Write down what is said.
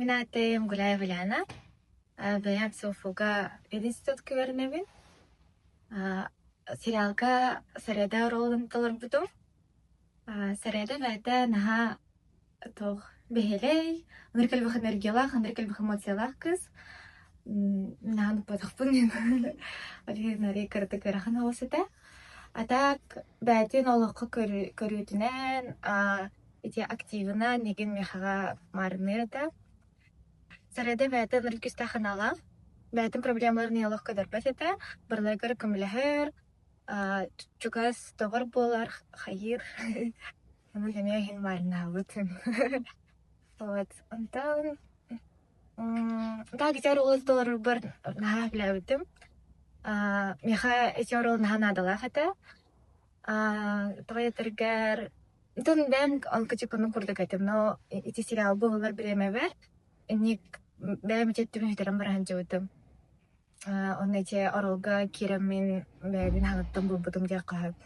Мин аатым Гуляева Ульяна. Бэйэм СУФУга институтка үөрэнэбин. Сериалга Сареда оруолун толорбутум. Сареда бэйэтэ наһаа туох бэһиэлэй, ынырык элбэх энергиялаах, ынырык элбэх эмоциялаах кыыс. Наһаа ынырпатахпын ол иһин арыый кыратык ыарахан оҕус этэ. А так бэйэтин олоххо көрүүтүнэн, ити активынан игин миэхэҕэ маарынныыр этэ. Сареда бэйэтэ ынырык күүстээх аналаах, бэйэтин проблемаларын ийэ олох көрдөрбөт этэ, барыларыгар көмөлөһөр, чугас доҕор буолар, хайыыр. Ону эмиэ иһин маарыннаабыт. Вот онтон так ити оруолу толорорбор наһаа сөбүлээбитим. Миэхэ ити оруол наһаа наадалаах этэ. Тоҕо диэтэргэр Онтон бэйэм алгы-чыкыны курдук этим, но ити сериалга уһулар бириэмэбэр инник бэйэм ити өттүбүн сүтэрэн бара сылдьыбытым. Онно ити оруолга киирэммин бэйэбин хаҥаттан булбутум диэххэ сөп.